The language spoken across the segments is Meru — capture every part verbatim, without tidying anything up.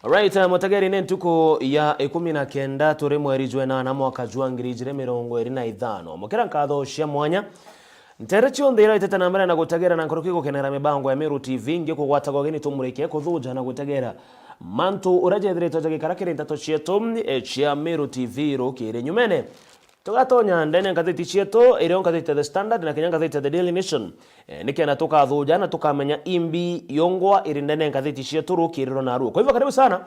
Right, eh, mutegeri, ni ntuku ya ikumi na kenda turi mweri jwa enana mwaka jwa ngiri ijiri mirongo iri na ithano. Mukira nkatho cia mwanya, ntere cionthe iraitite na mbere na gutegera na nkuruki gukenera mibango ya Meru T V, ngi kugwatagwa geni tumurike kuthuja na gutegera mantu uria jethiritwe jagikara kiri nteto cietu, eh, cia Meru T V rukiri nyumene. Tugatonya ndene ya ngathiti cietu, irio ngathiti ya The Standard na kinya ngathiti ya The Daily Nation, eh, nikenda tukathuja na tukamenya imbi yongwa iri ndene ya ngathiti cietu rukiri rwa narua. Kwa hivyo, karibu sana.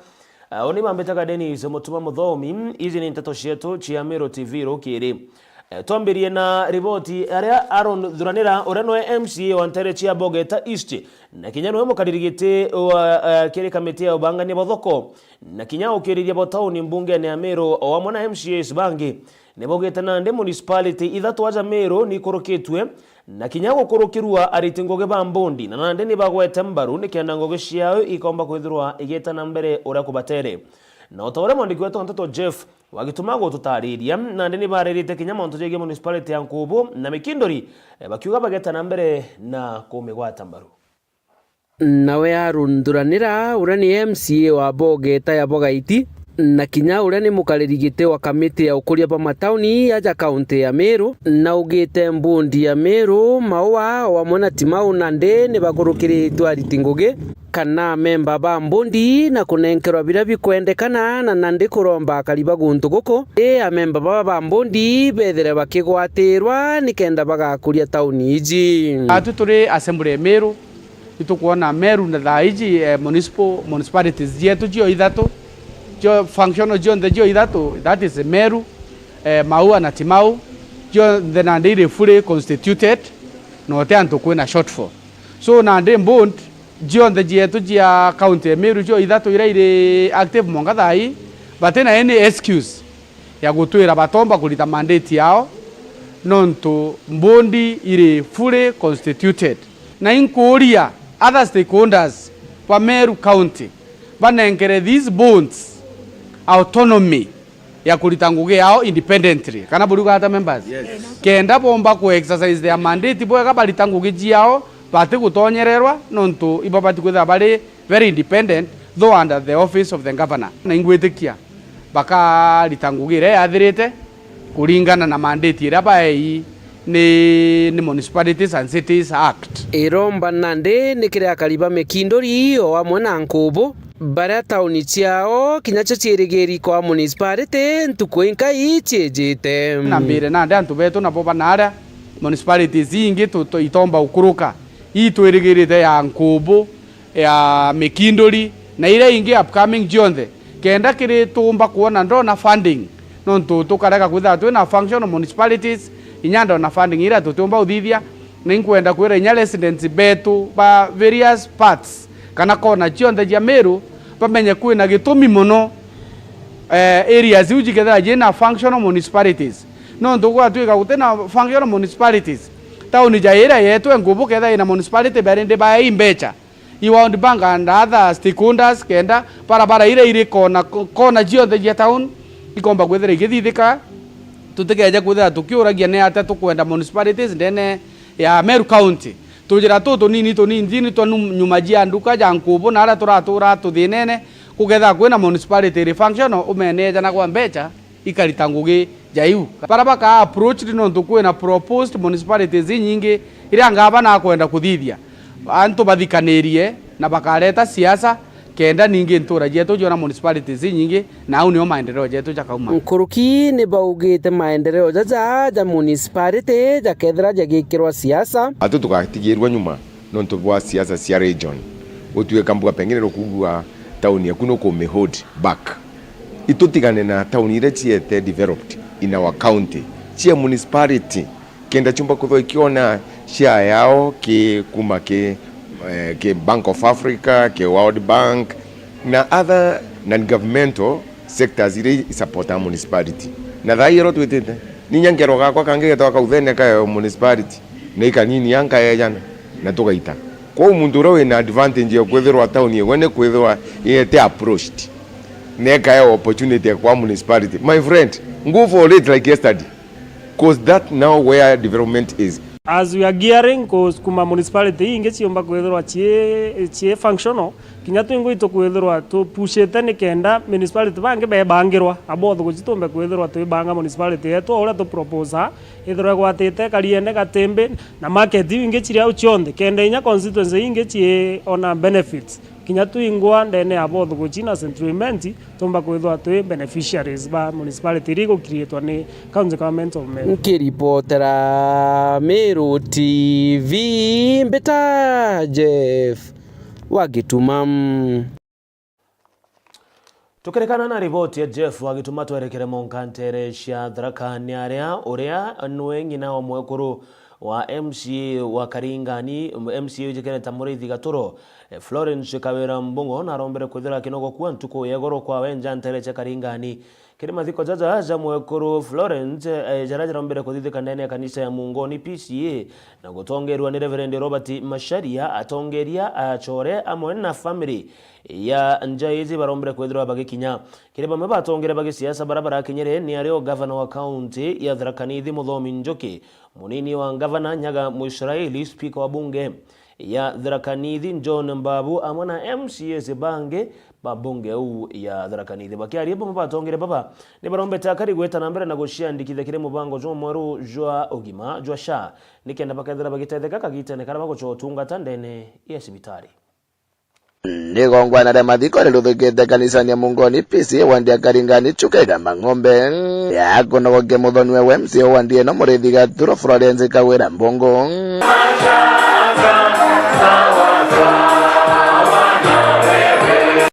Ah, uni bambitaga Dennis Mutuma Muthomi, iji ni nteto cietu cia Meru T V rukiri. Eh, twambirie na riboti aria Aaron Thuranira, uria niwe M C A wa ntere cia Bogeta East, na kinya niwe mukariri giti wa, eh, kiri kamiti ya ubangania bothoko, na kinya ukiriria bo tauni mbungene ya Meru, o amwe na M C As bangi. Nibaugite nandi municipality ithatu aja Meru nikurukitue, na kinya gukurukirua ariti ngugi ba mbondi, na nandi nibagwete mbaru nikenda ngugi ciao ikomba kwithirwa igita na mbere uria kubatere. Na o ta uria mwandiki wetu wa nteto Jeff Wagituma gututariria, nandi nibaririte kinya mantu jegie municipality ya Nkubu na Mikinduri, eh, bakiuga bageta na mbere na kumigwata mbaru. Nawe Aaron Thuranira, uria ni M C A wa Bogeta ya Bogaiti, na kinya uria ni mukariri giti wa kamiti ya ukuria bwa matauni aja kaunti ya Meru, naugite mbondi ya Meru, Maua, o amwe na Timau nandi nibakurukiritwe ariti ngugi kana amemba ba mbondi na kunenkerwa biria bikwendekana, na nandi kuromba akari ba guntu guku, i amemba baba ba mbondi bethire bakigwatirwa nikenda bagakuria tauni iji. Atu turi assembly ya Meru, itukwona Meru na thaa iji, eh, municipal, municipalities cietu cio ithatu, cio functional cionthe cio ithatu, that is Meru, eh, Maua na Timau, cionthe nandi iri fully constituted, na uti antu kwina shortfall. So nandi board cionthe cietu cia county ya Meru cio ithatu iria iri active mwanka thaa ii, batina any excuse ya gutwira batomba kurita mandate yao, nontu mbondi iri fully constituted. Na inkuuria other stakeholders ba Meru County banenkere these boards autonomy ya kurita ngugi yao independently, kana buriuga ata, members? Yes. Kenda bomba ku exercise their mandate bwega, barita ngugi ciao bati gutonyererwa, nontu ibabati kwithira bari very independent, though under the office of the governor. Na ingwitikia bakarita ngugi iria yathirite kuringana na mandate iria baei ni, ni Municipalities and Cities Act. Iromba nandi ni kiri akari ba Mikinduri o amwe na Nkubu, baria tauni ciao kinya cio ciirigiri kwa municipality ntuku inkai ciijite. Na mbire nandi antu betu nabo banaria municipalities ingi tu-, tu-, itomba ukuruka, ii twirigirite ya Nkubu, ya Mikinduri, na iria ingi upcoming cionthe, kenda kiri tuumba kwona ndona funding, nontu tukarega kwithira twina functional municipalities, inya ndona funding iria tutiumba uthithia. Na inkwenda kwira inya residents betu ba various parts, kana kona cionthe cia Meru, bamenye kwina gitumi mono, eh, areas iu cikethira ciina functional municipalities. Nontu gwatwika gutina functional municipalities, tauni ja iria yetu e Nkubu kethira ina municipality, barindi baei mbecha i World Bank and other stakeholders, kenda barabara iria iri kona, kona cionthe cia town ikomba kwithira igithithika. Tutikeje kwithira tukiuragia ni atia tukwenda municipalities ndene ya Meru County. Tujira tu tunini tunini thini twa num-, nyuma cia nduka ja Nkubu na aria turatura tuthinene, kukethira kwina municipality iri functional, umeneja na gwa mbecha ikarita ngugi ja iu. Bara baka approached nontu kwina proposed municipalities inyingi iria ngavana akwenda kuthithia. Antu bathikanirie na bakareta siasa, kenda ningi ntura cietu ciona municipalities inyingi, na au nio maendeleo jetu jakauma. Nkuruki ni baugite maendeleo jaja ja municipality jakethira jagikirwa siasa. Atu tugatigirwa nyuma nontu bwa siasa cia region. Gutuika mbuga pengine rukugua tauni yaku nukumihold back. Itutigane na tauni iria ciete developed in our county, cia municipality, kenda ciumba kwithwa ikiona share yao ki kuma ki, eh, ki Bank of Africa, ki World Bank, na other non-governmental sectors iria isupportaa municipality. Na thaa ii iro twitite, ninya nkero gakwa kangi getwa kauthene kayo municipality, na ikanini anka ejana, na tugaita. Kwou muntu uria wina advantage ya kwithirwa town iwe ni kwithirwa iete approached, na ikaewa opportunity ya kwa municipality. My friend, go for it like yesterday. 'Cause that now where development is. As we are gearing kusukuma municipality ingi ciumba kwithirwa cii, cii functional, kinya twingwa itukwithirwa tupushite nikenda municipality bangi bebangirwa, a both guci tumbe kwithirwa twibanga municipality yetu o uria tu propose, ithirwa igwatite Kariene, Gatimbi na market iu ingi ciri au cionthe, kenda inya constituency ingi cii ona benefits. Kinya twingwa ndene ya both guci na Central Imenti, tumba kwithwa twi beneficiaries ba municipality iria igukiriitwa ni County Government of Meru. Nkiripotera Meru T V, mbita Jeff wa Gituma. Tukirekana na riboti ya Jeff wa Gituma, twerekere monka ntere cia Tharaka Nithi, aria uria nwe ng'ina wa mwekuru wa M C A wa Karingani, M C A ujikene ta Muriithi Gaturo, eh, Florence Kawira Mbung'o, narombere kwithira akinogokua ntuku ya igoro kwawe nja ntere cia Karingani. Kiri mathiko jaja ja mwekuru Florence, eh, jaria jarombere kuthithika ndene ya kanisa ya Mungoni P C A, na gutongerwa ni Reverend Robert Macharia, atongeria, achore amwe na family ya nja iji barombere kwithirwa bagikinya. Kiri bamwe batongere ba gisiasa baria barakinyire ni ario gavana wa kaunti ya Tharaka Nithi Muthomi Njuki, munini wa gavana Nyaga Muisraeli, spika wa bunge ya Tharaka Nithi John Mbabu, amwe na M C As bangi ba bunge iu ya Tharaka Nithi. Bakiaria, bamwe batongere baba ni barombete akari gwita na mbere na guciandikithia kiri mubango jwa mweru jwa ugima jwa SHA, nikenda bakethira bagitetheka kagitene karia bagucwa utungata ndene ya cibitari. Ni igongwana ria mathiko riruthikite kanisani ya Mungoni P C A wandi ya Karingani, Chuka Igamba Ng'ombe, ya kunogokia muthoni wa M C A wandi ino, Muriithi Gaturo Florence Kawira Mbung'o.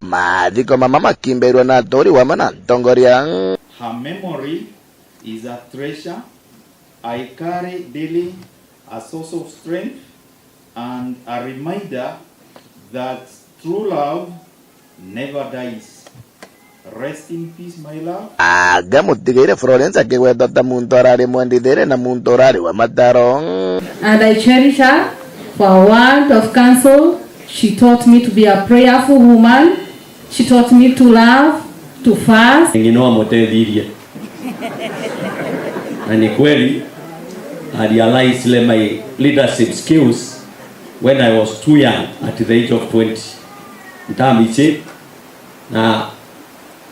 Mathiko mama makimbeirwe na aturi wamwe na ntongoria. Her memory is a treasure I carry daily, a source of strength and a reminder that true love never dies. Rest in peace, my love. Anga mutigaire Florence akigwetwa ta muntu arari mwendithire na muntu urari wa mataro. And I cherish her for a word of counsel. She taught me to be a prayerful woman. She taught me to love, to fast. Ng'ina wamutethirie. Na ni kweli, I realized my leadership skills when I was too young, at the age of twenty. Ntamici na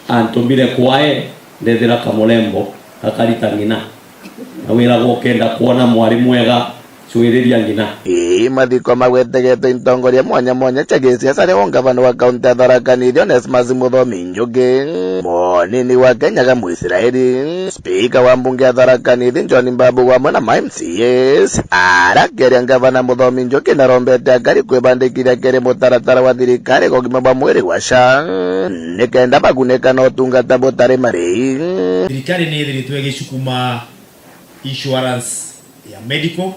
antumire kwae ndethira kamurembo gakarita ng'ina. Na wiragwa ukenda kwona mwari mwega, cwiriria ng'ina. Ii mathiko magwetegetwe intongoria mwanya mwanya cia gisiasa, ario ngavana wa kaunti ya Tharaka Nithi Onesmus Muthomi Njuki, munini wa Nyaga Muisraeli, spika wa mbunge ya Tharaka Nithi John Mbabu, wamwe na ma M C As. Arakiaria, ngavana Muthomi Njuki narombete akari kwibandikithia kiri mutaratara wa thirikari kwa ugima bwa mwiri wa SHA, nikenda bagunika na utungata butari marei. Thirikari ni ithiritwe igicukuma insurance ya medical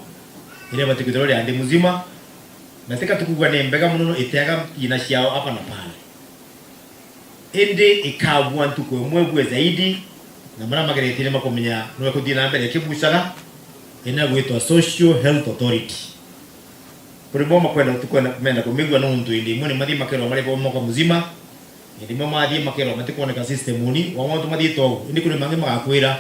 iria ibati kwithirwa iri nthi muzima, na tika tukugua ni mbega mono iteaga thina ciao hapa na pale. Indi ikabua ntuku imwe bue zaidi, na maria mageretie ni makumenya niwe kuthii na mbere ikibucaga, ina gwitwa Social Health Authority. Kuri bo makwenda, tukwenda, menda kumigua nontu indi imwe ni mathii makerwa mari bo mwaka muzima, indi imwe mathii makerwa matikwoneka system-uni, wa mauntu mathiite uu. Indi kuri mangi magakwira,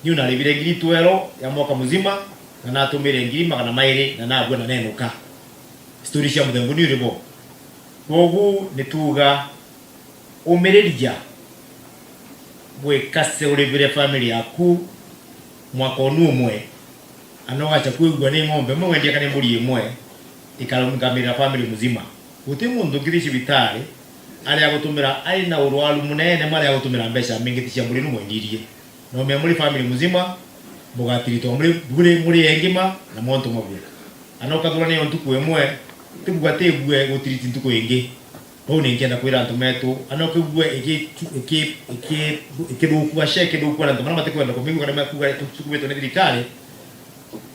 "Niu narivire ngiri twero ya mwaka muzima, na natumire ngiri magana mairi, na nabua na nenuka." Story cia muthemba uni uri bo? Kwogu ni tuuga, umiriria gwikase urivire family yaku mwaka unu umwe, ana ugacha kwigua ni ng'ombe imwe wendia kana mburi imwe ikarungamirira family muzima. Guti muntu ngithi cibitari ari agutumira, ari na urwaru munene, mari agutumira mbeca mbingi ti cia mburi nu mwendirie. Na umea muri family muzima, mugatiritwa muri, muri, muri engima na montu mabue. Ana ukathura niyo ntuku imwe, tikuga tibue gutiriti ntuku ingi. Vau ni nkienda kwira antu metu, ana ukigue iki-, iki-, iki-, ikithukua, SHA ikithukua na antu maria matikwenda kumigua kana makuga itusukumite ni thirikari,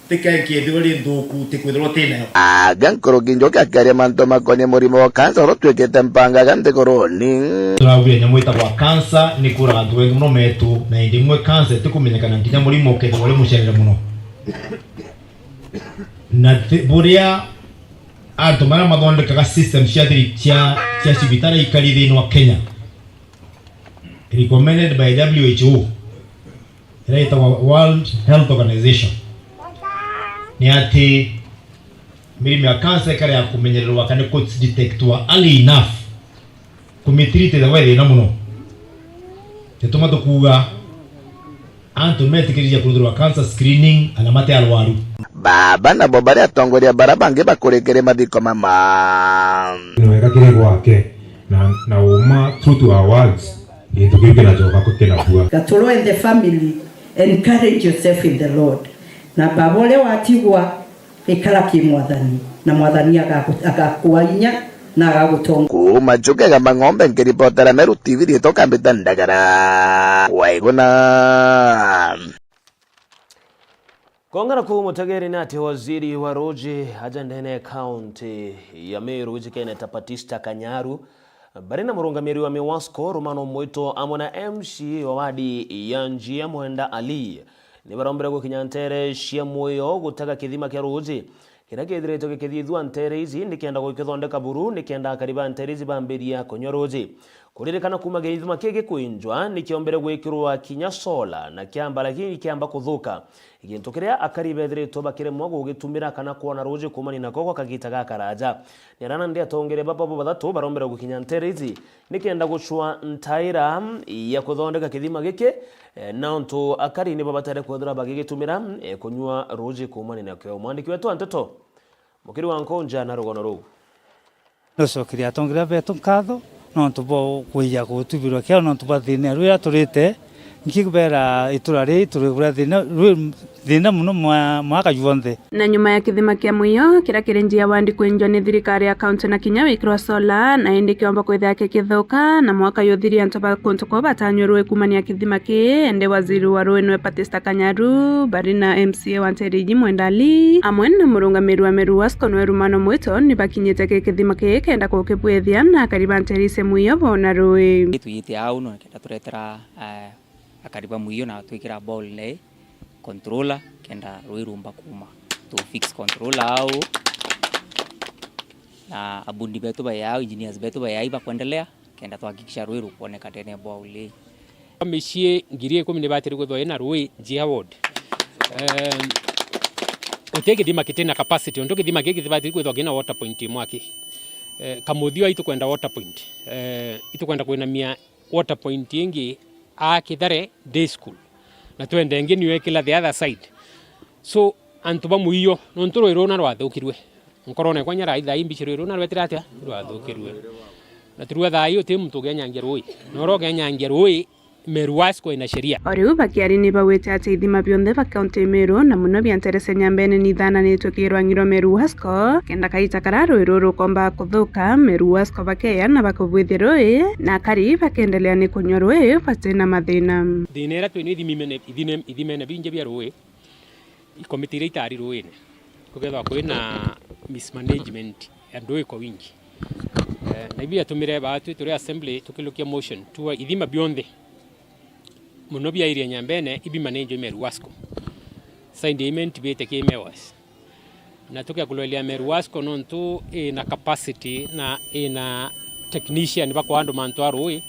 tikae nkethirwa ri nthuku, tikwithirwa uti nayo. Anga nkuruki Njuki akiaria mantu makonie murimo wa kansa uria utwikite mpangaga nthiguruni. Turaugire nyamu itagwa kansa ni kuraga antu bengi muno metu, na indi imwe kansa itikumenyekana nginya murimo ukethirwa uri mucerere muno. Na thi-, buria antu maria mathondekaga system cia thiri-, cia, cia cibitari ikari thiini wa Kenya, recommended by W H O, iria itagwa World Health Organization, Ni ati mirimo ya cancer ikare ya kumenyererwa kana ku detectwa early enough, kumitreat ithagwa ithina muno. Nituma tukuuga antu metikiriria kuruthirwa cancer screening ana mate arwaru. Baba nabo bari atongoria bara bangi bakurikire mathiko mama. Ni wega kiri gwake na, na uma true to our words, gintu kiu kinacoka ku-, kinabua. Gatoro and the family, encourage yourself in the Lord. Na baba uria watigwa, ikara ki Mwathani, na Mwathani agagu-, agakua inya na agagutongoria. Kuuma Chuka Igamba Ng'ombe, nkiripotera Meru T V, riitwa Kambita Ndagara. Waiguna. Kongana kuu mutegeri ni ati waziri wa ruuji aja ndene ya kaunti ya Meru wijikene ta Patista Kanyaru, bari na murungamiri wa Miwasco Rumano Mwito amwe na M C A wa wadi ya Njia Mwenda Ali, ni barombere gukinya ntere cia Muyo gutega kithima kia ruuji kiria kithiritwe gikithithua ntere iji nikenda gukithondeka buru nikenda akari ba ntere iji bambiria kunywa ruuji. Kuririkana kuuma githima kii gikwinjwa nikiombere gwikirwa kinya sola na kiamba, lakini kiamba kuthuka, gintu kiria akari bethiritwe bakiremwa gugitumira kana kwona ruuji kuumania nako gwa kagita gakaraja. Ni arana ndi atongeria baba bo bathatu barombere gukinya ntere iji nikenda gucwa ntaira ya kuthondeka kithima giki, eh, na untu akari nibo batere kwethirwa bagigitumira, eh, kunywa ruuji kuumania nakio. Mwandiki wetu wa nteto, Mukiri wa Nkunja na rugono ruu. Nducokeria atongeria betu nkatho nontu bwa kwija gutubirwa kiao nontu bwa thina rwira turite. Nkibera itura riri turi kuria thina, rwi thina muno mwa-, mwaka juonthe. Na nyuma ya kithima kia Muyo, kiria kiri Njia Ward kwinjwa ni thirikari ya kaunti na kinya wikirwa sola, na indi kiomba kwithira kikithuka, na mwaka yuthiri antu ba kuntu kuu batanywe rui kuumania kithima kii, indi waziri wa rui niwe Patista Kanyaru, bari na M C A wa ntere iji Mwenda Ali, amwe na murungamiri wa Meru Wasco niwe Rumano Mwito, ni bakinyite ki kithima kii kenda gukibwithia, na akari ba ntere cia Muyo boona rui. Twiyite au no kenda turetera, eh, akari ba Muyo na twikira ball ne controller, kenda rui rumba kuuma. Tu fix controller au, na abundi betu bai au, engineers betu bai au bakwendelea, kenda twahakikisha rui rukwoneka ndene ya bwauli. Micii ngiri ikumi ni batiri kwithwa ina rui Njia Ward. Ehm, guti kithima kiti na capacity, untu kithima giki kibatiri kwithwa kina water point imwe aki. Eh, Kamuthio itukwenda water point. Eh, itukwenda kwinamia water point ingi a Kithare Day School. Na twende ingi niyo ikila the other side. So, antu ba Muyo, nontu rui runa rwathukirue. Nkorone kwa nyara ithaa imbici rui runa rwetire atia? Rwathukirue. Na turua thaa ii uti muntu ugenyangia rui. Na uria ugenyangia rui, Meru Wasco ina sheria. O riu bakiari ni bawite ati ithima bionthe ba kaunti Meru, na muno bia ntere cia Nyambene ni ithananitwe ki rwang'i rwa Meru Wasco, kenda kaita karia rui ruru rukomba kuthuka, Meru Wasco bakeya na bakubwithia rui, na akari bakendelea ni kunywa rui bati na mathina. Thina iria twina ithimi mene-, ithine-, ithimene bingi bia rui, ikomiti iria itari ruine, kukethwa kwina mismanagement ya ndui kwa wingi. Eh, na ibi yatumire baatwi turi assembly tukilukia motion tuwa ithima bionthe muno bia area Nyambene ibi manage Meru Wasco. Signed agreement bite ki Mewas. Na tukiakuloelia Meru Wasco nontu ina capacity na ina technician bakwa andu mantu a rui,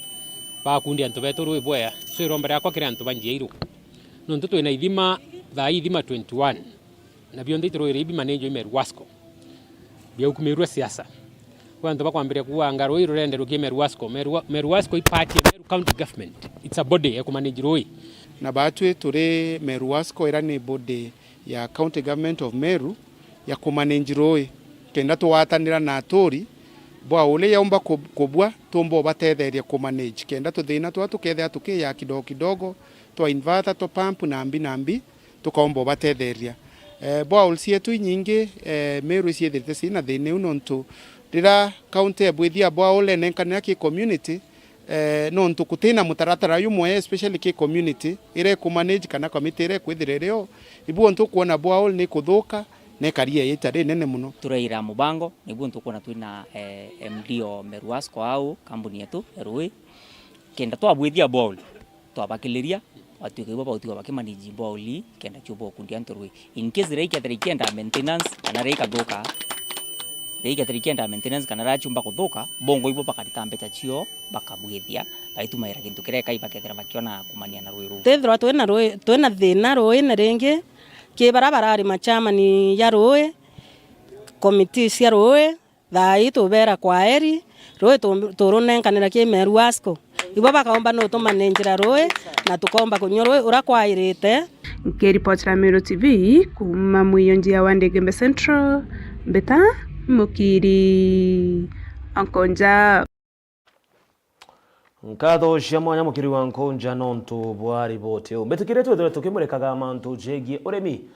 bakundi antu betu rui bwea. So iromba riakwa kiri antu ba Njia iru. Nontu twina ithima, thaa ii ithima twenty-one, na bionthe itirwire ibi manage i Meru Wasco. Biaukumirue siasa. Kwi antu bakwambiria kuuga anga rui rurenderwe ki Meru Wasco. Meru Wa-, Meru Wasco i part ya Meru County Government. It's a body ya kumanage rui. Na batwi turi Meru Wasco, ira ni body ya County Government of Meru ya kumanage rui. Kenda tugwatanira na aturi, bwa uria yaumba ku-, kubua, tumba ubatetheria kumanage. Kenda tuthina twa tukethia tukiya kidogo kidogo, twa inverter, twa pump na mbi na mbi, tukaumba ubatetheria. Eh, boreholes cietu inyingi, eh, Meru iciethirite cina thina iu nontu rira county ebwithia borehole enenkanira ki community, eh, nontu gutina mutaratara jumwe, especially ki community, ira ikumanage kana committee ira ikwithira irio, ibu ontu ukwona borehole ni kuthuka, na ikaria ita rinene muno. Turaira mubango, nibu ontu ukwona twina, eh, M D o Meru Wasco au, kambuni yetu ya rui, kenda twabwithia borehole, twabakiliria, batwika ibo bautiga bakimanage borehole, kenda ciumba gukundia antu rui. In case riria ikethira ikienda maintenance, kana riria ikathuka, riria ikethira ikienda maintenance, kana riria ciumba kuthuka, bongo ibo bakarita mbeca cio, bakabwithia, baitumaira gintu kiria ikai bakethira bakiona kumania na rui ruu. Twithirwa twina rui, twina thina ruine ringi, Ki bara barari machamani ja ruui, komiti cia ruui, thaa ii tubera kwaheri, ruui tu-, turunenkanira ki meru Wasco. Ibo bakaomba nutumanenjira ruui, na tukoomba kunyua ruui uria kwairite. Nkiripotera Meru T V kuuma Mwiyonji ya Wandegembe Central, mbita Mukiri Onkonja. Nkatho cia mwanya Mukiri wa Nkunja nontu bwa riboti iu. Mbitikire twithirwe tukimurikaga mantu jegie urimi.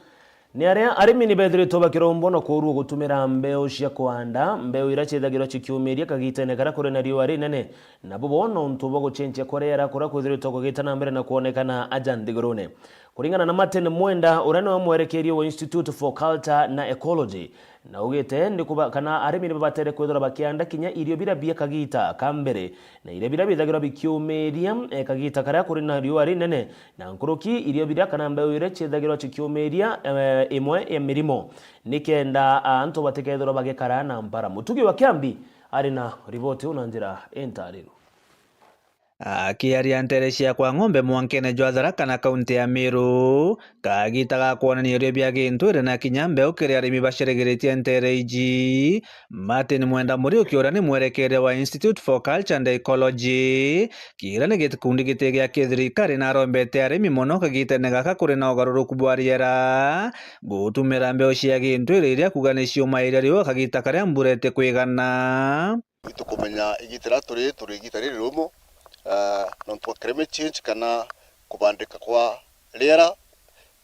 Ni aria arimi ni bethiritwe bakirombwa na kuurua gutumira mbeu cia kuanda, mbeu iria ciithagirwa cikiumiria kagitene karia kuri na riua rinene, na bubu nontu bwa gucenjia kwa riera kuria kwithiritwe kugita na mbere na kwonekana aja nthigurune. Kuringana na Martin Mwenda, uria niwe mwerekeria wa Institute for Culture na Ecology, na augite ni kuba-, kana arimi ni babatere kwithirwa bakianda kinya irio biria bia kagita ka mbere, na iria biria bithagirwa bikiumiria, eh, kagita karia kuri na riua rinene, na nkuruki irio biria kana mbeu iria ciithagirwa cikiumiria, eh, imwe ya mirimo, nikenda antu batikethirwa bagikara na mpara. Mutugi wa Kiambi ari na riboti iu na njira intariru. Akiaria nteere cia kwa ng'ombe mwankene jwa Tharaka na kaunti ya Meru, kagita ga kwonania irio bia gintwire na kinya mbeu kiri arimi baceregeritie nteere iji, Martin Mwenda Muriuki, uria ni mwerekeria wa Institute for Culture and Ecology, kiria ni gikundi giti gia kithirikari, na arombete arimi mono kagitene gaka kuri na ugaruruku bwa riera gutumira mbeu cia gintwire iria kuga ni ciumairia riua kagita karia mbura itikwigana. Itukumenya igita riria turi, turi igita riri rumu, eh, nontu bwa climate change kana kubandika kwa riera.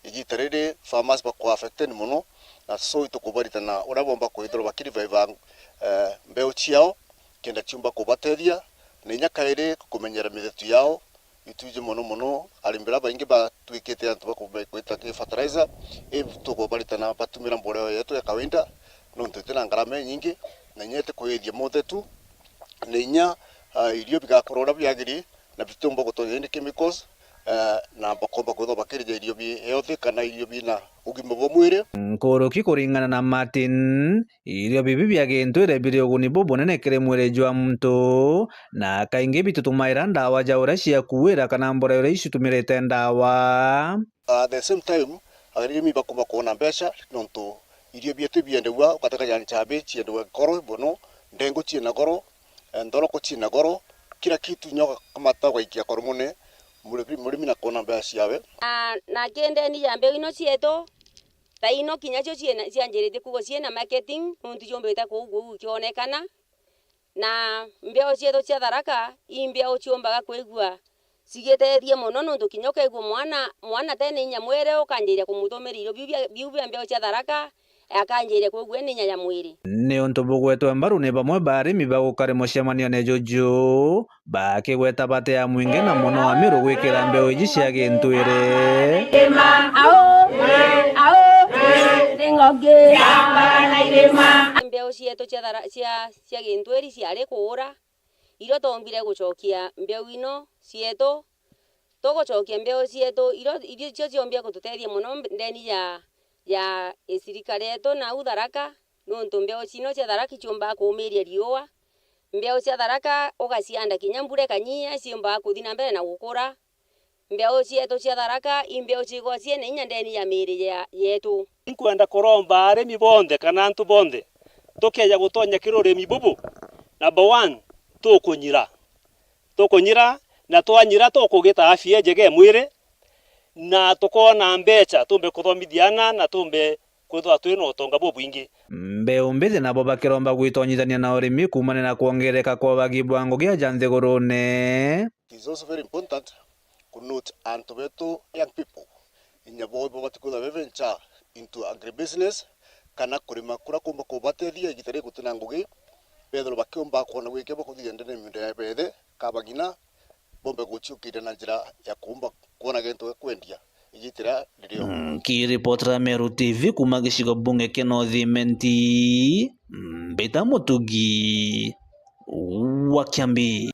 Igita riri farmers bakwa affected mono, na so itukubaritana uria bomba kwithirwa bakiriviva, eh, mbeu ciao, kenda ciumba kubatethia, na inya kairi kumenyera mithetu yao, itwiji mono mono, arimi baria baingi batwikite antu ba ku-, ba gwita ki fertilizer, i tukubaritana batumira mboreo yetu ya kawaida, nontu itina ngarama inyingi, na inya itikwithia muthetu, na inya, ah, irio bigakorwa uria biagiri, na bitiumba gutonya any chemicals, eh, na bakomba kwithirwa bakirija irio bi healthy kana irio bina ugima bwa mwiri. Nkuruki kuringana na Martin, irio bibi bia gintwire biri uguni bubunene kiri mwiri jwa muntu, na kaingi bititumaira ndawa ja uria ciakuira kana mboreo iria icitumirite ndawa. At the same time, arimi bakomba kwona mbeca, nontu irio bietu biendagua, ugateka ja nchambi ciendagua goro mono, ndengu ciina goro, eh, nthoroko ciina goro, kila kitu nyoka kamata ugaikia goro mono, murimi, murimi na kwona mbeca ciawe. Na, na ki ndeni ja mbeu ino cietu, ta ino kinya cio ciina, cianjiritie kuugwa ciina marketing, nontu ciumbite kuu, kuu ikionekana. Na mbeu cietu cia Tharaka, i mbeu ciumbaga kwigua cigitethia mono, nontu kinya ukaigua mwana, mwana tena inya mwiri, ukanjiria kumutumira irio biu bia, biu bia mbeu cia Tharaka, akanjiria kwigua ena inya ya mwiri. Ni untu bugwetwe mbaru ni bamwe ba arimi bagukari mucemanione juju, bakigweta bate ya mwingi na mono wa Meru gwikira mbeu iji cia gintwire. Ao, ao, ni ngogi. Mbeu cietu cia Thara-, cia cia gintwiri ciari kuura, irio twombire gucokia mbeu ino cietu, tugucokia mbeu cietu, irio, irio cio ciombire gututethia mono ndeni ya, ya icirika rietu na au Tharaka, nontu mbeu cino cia Tharaka iciumbaga kuumiria riua. Mbeu cia Tharaka ugacianda kinya mbura ikanyia, ciumbaga kuthi na mbere na gukura. Mbeu cietu cia Tharaka i mbeu ciigwa ciina inya ndeni ya miiri ya, yetu. Inkwenda kuromba arimi bonthe kana antu bonthe, tukeeja gutonya kiri urimi bubu, number one, tukunyira. Tukunyira, na twanyira tukugita afya injega ya mwiri, na tukoona mbeca, tumbe kuthomithia ana, na tumbe kwithirwa twina utonga bubwingi. Mbeu mbithi nabo bakiromba gwitonyithania na urimi kuumania na kwongereka kwa wagi bwa ngugi aja nthigurune. It is also very important ku note antu betu, young people, inya bo ibo batikwithirwa be venture into agribusiness kana kurima kuria kumba kubatethia igita riri gutina ngugi, bethirwa bakiumba kwona gwikia bakuthithia ndene miunda ya bethe, ka bagina bombe guciukiria na njira ya kumba kwona gintu gia kwendia igita riria ririo. Mm, nkiripotera Meru T V kuuma gicigo bunge kia North Imenti, Mbita Mutugi wa Kiambi.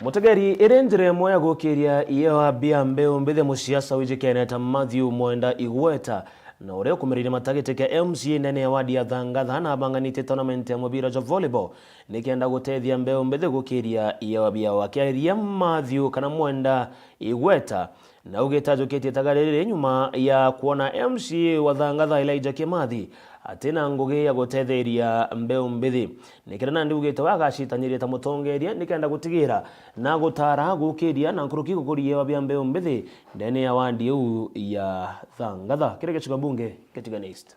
Mutegeri, iri njira imwe ya gukiria ieo bia mbeu mbithi, musiasa wijikene ta Matthew Mwenda Igweta, Na uria ukumiririe matagiti kia M C A ndene ya wadi ya Thangatha na abanganitie tournament ya mubira jwa volleyball nikenda gutethia mbeu mbithi gukiria iewa biao. Akiariria Matthew kana Mwenda Igweta, na augite ajukitie itaga riri nyuma ya kwona M C A wa Thangatha Elijah Kimathi atina ngugi ya gutetheria mbeu mbithi. Nikenda nandi augite we agacitanyiria ta mutongeria nikenda gutigira na gutara gukiria na nkuruki gukuria iewa bia mbeu mbithi ndene ya wadi iu ya Thangatha. Kiri gicigo bunge Kitigan East.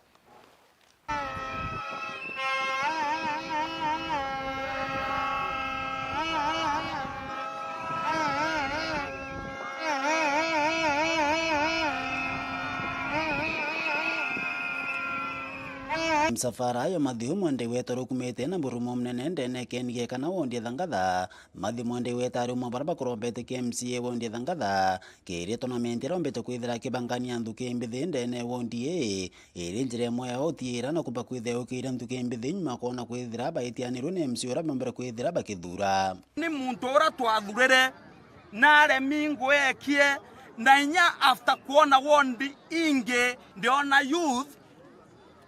Msafara yo Mathiu Mwende Igweta rukumite na murumo munene ndene keni gekana wondi ya Thangatha. Mathiu Mwende Igweta ari umwe baria bakurombete ki M C A wondi ya Thangatha. Kiri tournament iria ombete kwithira akibangania nthuki mbithi ndene wondi ii, iri njira imwe ya utiira na kumba kwithira yukiria nthuki mbithi nyuma kwona kwithira baitianirwe ni M C A uria bombere kwithira bakithura. Ni muntu uria twathurire na aremi nguekie, na inya after kwona wondi ingi ndiona youth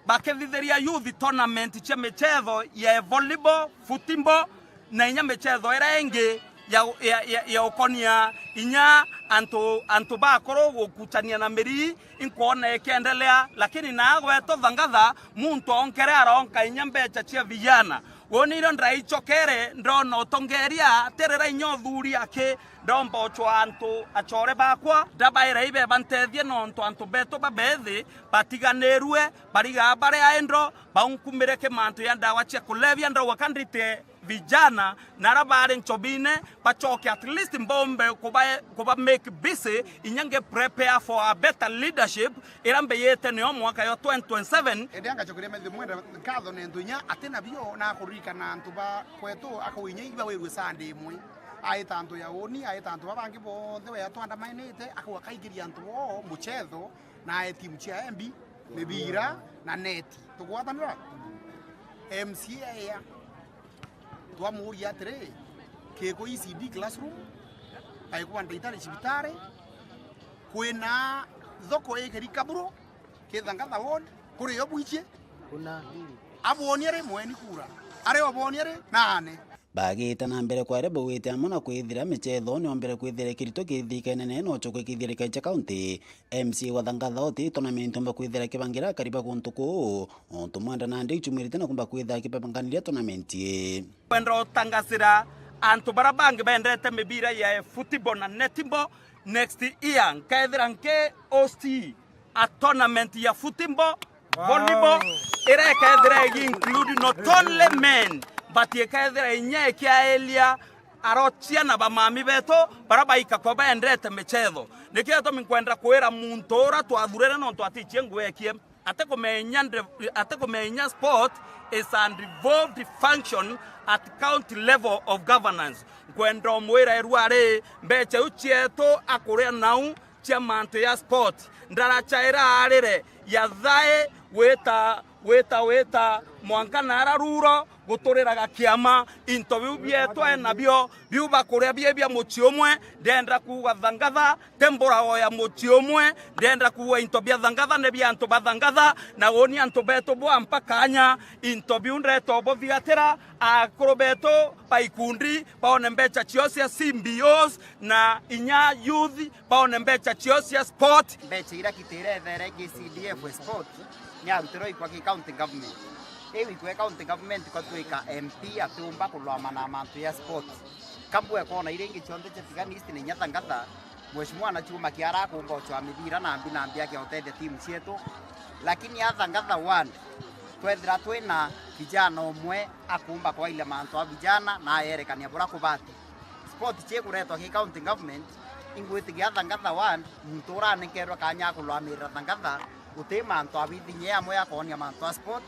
bakithithiria youth tournament cia michetho ya volleyball, football, na inya michetho iria ingi ya, ya, ya, ya ukonia inya antu, antu bakuru gukuchania na miri, inkwona ikiendelea, lakini na gwetu Thangatha, muntu onkere aronka inya mbecha cia vijana. Woni irio ndaichokere, ndona utongeria, atirira inya uthuri aki, ndomba uchwa antu achore bakwa, ndabaira ibe bantethie nontu antu betu babethi batiganirue, barigaa baria endo, baunkumire ki mantu ya ndawa cia kulevya, ndauga ka ndite vijana na aria bari nchobine bachoke, at least mbombe kuba, kuba make busy, inya nge prepare for a better leadership iria mbiyite nio mwaka yo twenty twenty-seven. Indi angacokeria Matthew Mwende nkatho nontu inya ati nabio na akuririkana antu ba kwetu, akauga inya iba wirue Sunday imwe. Aita antu ya uni, aita antu ba bangi bonthe wea twandamainite, akauga kaingiria antu bo muchetho, na ae timu cia embi, mibira, na neti. Tugwatanira? M C A aya, twamuuria atiri, kiku E C D classroom, kaikuba ndagitari cibitari, kwina thoko ikiri Kaburu, ki Thangatha ward, kuri yo bwichie? Kuna mbili. Abwonie ri mweni kura? Ari obwonie ri? Nane. Bagite na mbere kwaria baugite amwe na kwithira michetho niombere kwithira ikirito kithirika inene no chukwe kithirika cha county. M C A wa Thangatha uti tournament omba kwithira kibangira akari ba guntu kuu, untu Mwenda nandi ichumirite na kumba kwithira kibabanganiria tournament ii. Kwenda utangasira antu bara bangi bendete mibira ya football na netball, next year nkethira nki host a tournament ya football, volleyball, iria ikethira igi include not only men, but ikethira inya ikiaelia aro ciana ba mami betu bara baika kwa bendete michetho. Nikio gitumi nkwenda kwira muntu ura twathurire nontu atichie nguekie, atikumenya nde-, atikumenya sport is a devolved function at county level of governance. Nkwenda umwira irua ri mbecha iu cietu akuria nau cia mantu ya sport. Ndaracha iraarire ya thai gwita, gwita, gwita mwanka nara ruro guturiraga kiama. Into biu bietwa e nabio, biu bakuria bie bia mucii umwe, ndenda kuuga Thangatha, ti mburago ya mucii umwe, ndenda kuuga into bia Thangatha ni bia antu ba Thangatha, na uni antu betu bwa mpaka anya. Into biu ndeta ubuthigatira, akuru betu ba ikundi baone mbecha cio cia C B Os na inya youth baone mbecha cio cia sport. Mbecha iria kitire ethere K C D F sport ni arutirwe ikwa ki county government. Iu ikwa county government kwa twika M P atiumba kulwama na mantu ya sport. Kambue kona iria ingi cionthe cia Tigania East na inya Thangatha, Mheshimiwa na chuma kiara akumba uchwa mibira na mbi na mbi akia utethia timu cietu. Lakini a Thangatha ward, twethira twina kijana umwe akumba kwailia mantu a vijana na ayerekania bura kubati. Sport ciikuretwa ki county government, ingwitikia Thangatha ward, muntu uranenkerwa kanya akulwamirira Thangatha, guti mantu abithinyia amwe akonia mantu a sport,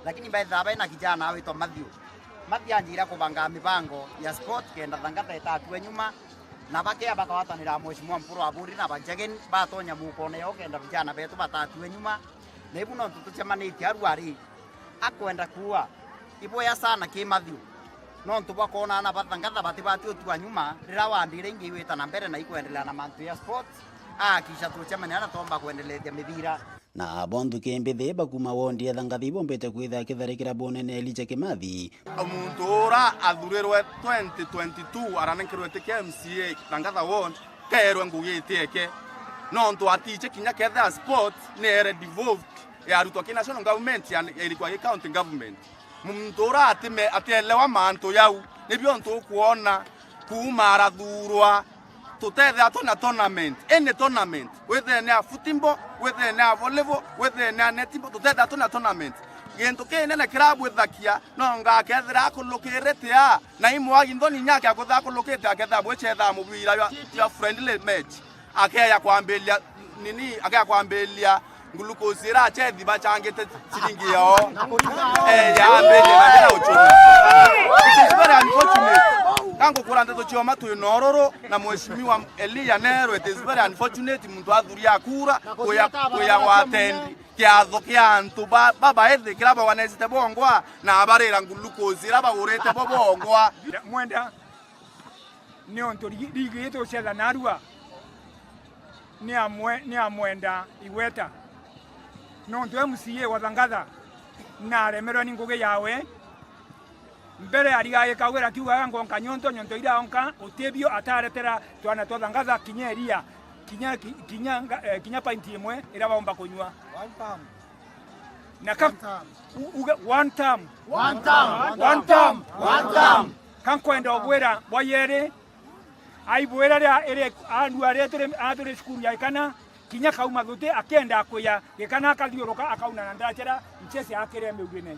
lakini baithira baina kijana awitwa Matthew. Matthew anjira kubanga mibango ya sport kenda Thangatha itatue nyuma, na bakea bakagwatanira Mheshimiwa Mpuru Aburi na Bajageni batonya mukone yo kenda vijana betu batatue nyuma, na ibu nontu tucemanitie aru ari akwenda kuua. Iboya sana ki Matthew, nontu bwa kwona ana ba Thangatha batibati utua nyuma riria wandire ingi igwita na mbere na ikwendelea na mantu ya sport, aakisha tucemania na tomba kwendelethia mibira. Na bo nthuki mbithi bakuma wondi ya Thangathi bombite kwithira kitharikira bunene Elijah Kimathi. Muntu ura athurirwe twenty twenty-two aranenkerwe ti kia M C A Thangatha ward, kaerwe ngugi itieke. Nontu atiche kinya kethira sport ni ere devolved ya arutwa ki national government ya, ya irikwa ki county government. Muntu ura atime-, atielewa mantu jau, nibio ntukwona kuuma arathurwa, tutethea twina tournament, any tournament, withire ni ya football, withire ni ya volleyball, withire ni ya netball, tutethea twina tournament. Gintu kinene kirabwithakia, no ngakethira akulukirite a, na imwagi nthoni inya akea kwithira akulukite, akethira bwichethaa mubira jwa, jwa friendly match. Akeya kwambiria nini, akeya kwambiria glucose ira achethi bachangite ciringi yao. Eh, yambiria na njira uchumi. It is very unfortunate. Kangukura nteto chioma twi nororo na mheshimiwa Elijah Nero, it is very unfortunate muntu athuria akura kuya, kuya gwa atendi kiatho kia antu ba, babaethi kira bawanezite bongwa na abarira glucose ira bagurite bo bongwa. Mwenda niuntu rigi-, rigi itu ucetha narua ni amwe, ni amwenda igweta. Niuntu M C A wa Thangatha naremerwe ni ngugi yawe. Mbere ariga agikagwira akiugaga ngonka nyonto, nyonto iria onka utibio ataretera twana twa Thangatha kinya iria, kinya ki-, kinya nga-, eh, kinya painti imwe iria baumba kunyua. One time. Na ka-, One time. U-, uge, one time. One time. One time. One time. Ka nkwenda ubwira bwa yeri, aibwira ria iri andu aria turi, a turi cukuru ya Ikana, kinya kauma thuti akenda kuya Gikana akathiuruka akauna na ndachera nchesi akire miugine.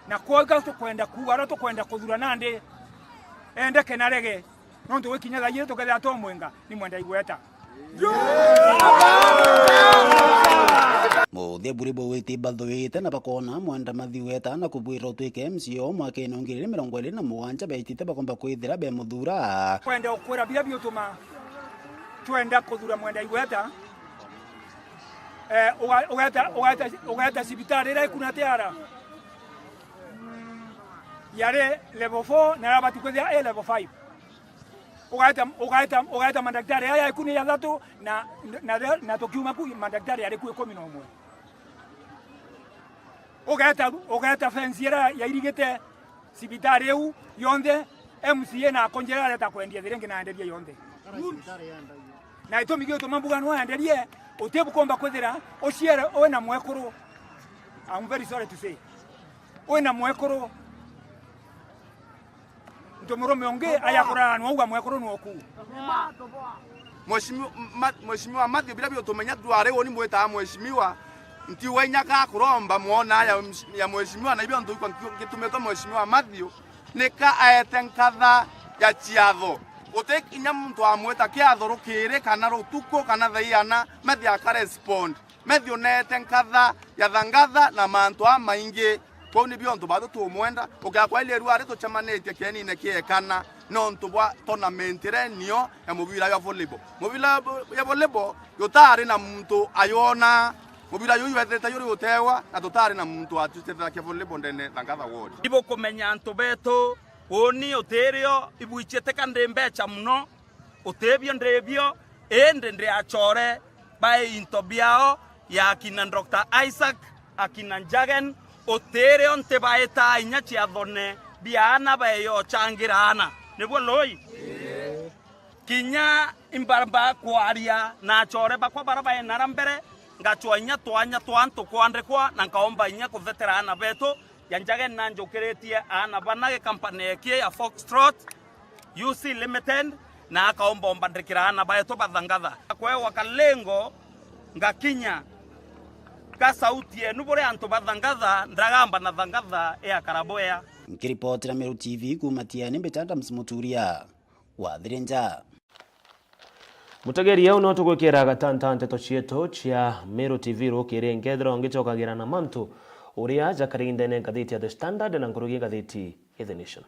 Na kwauga tukwenda kuuga aria tukwenda kuthura nandi endeke na rege. Nontu gwikinya thaa ijiri tukethira twamwenga, ni mwenda igweta. Muthia buri bwiti bathuite na bakona mwenda mathiweta na kubwira utwike M C O mwakene wa ngiri igiri mirongo iri na mugwanja betite bakomba kwithira be muthura. Kwenda ukwira biria biutuma twenda kuthura mwenda igweta, eh, uga-, ugeta, ugeta, ugeta cibitari iria ikuna tiara yari level four na arabati kwithira i level five. Ugaeta, ugaeta, ugaeta mandagitari aya ikumi na athatu na, na, na, na tukiuma ku mandagitari ari ku ikumi na umwe. Ugaeta, ugaeta fence iria yairigite cibitari iu yonthe, M C A na akonjera areta kwendia thiringi na enderia yonthe. Na itumi giutuma mbuga no enderie, utibukomba kwithira uciere wi na mwekuru. I'm very sorry to say. Wi na mwekuru. Ntu murume ungi aya kurara nwauga mwekuru nwoku. Mheshimiwa, ma-, Mheshimiwa Matthew, biria biotumenya ndwari uni mwitaga mheshimiwa, ntiuga inya ka kuromba mwona ya, ya mheshimiwa, na ibio ntuikwa nki-, ngitumitwe Mheshimiwa Matthew, nika aete nkatha ya ciatho. Guti kinya muntu amwita kiatho rukiri kana rutuku kana thaa iana, Matthew akarespond. Matthew neete nkatha ya Thangatha na mantu amaingi. Kwou nibio antu batu tumwenda. Ukea kwa ile ruari tucemanitie kienine kiekana nontu bwa tournament iria nio ya mubira ya volleyball. Mubira ya volleyball yutari na muntu ayona. Mubira yu iwethete yuri utewa na tutari na muntu atutethakia volleyball ndene Thangatha ward. Ibukumenya antu betu, uni utirio ibwichite kandi mbecha muno. Utibio ndibio, indi ndi achore bae into biao ya akina Doctor Isaac, akina Njagen, utirio ntibaita inya ciathone bia ana baeyo changira ana. Nibwo lui? Kinya imbamba kwaria na achore bakwa bara baenara mbere, ngachwa inya twanya twa antu kwandikwa na nkaomba inya kuthetera ana betu. Ya Njagen na njukiritie ana bana gikampani eki ya Foxtrot, U C Limited, na akaomba ombandikira ana baetu ba Thangatha. Kwewa kalengo, ngakinya, ka sauti yenu buri antu ba Thangatha, ndagamba na Thangatha ya Karaboya. Nkiripotira Meru T V kuuma Tiani, mbita Adams Muturia, wathire nja. Mutegeri, au no tugwikira gatanta nteto cietu cia Meru T V rukiri, nkethirwa ngicokagira na mantu uria jakari ndene ngathiti ya The Standard na nkuruki ngathiti ya The Nation.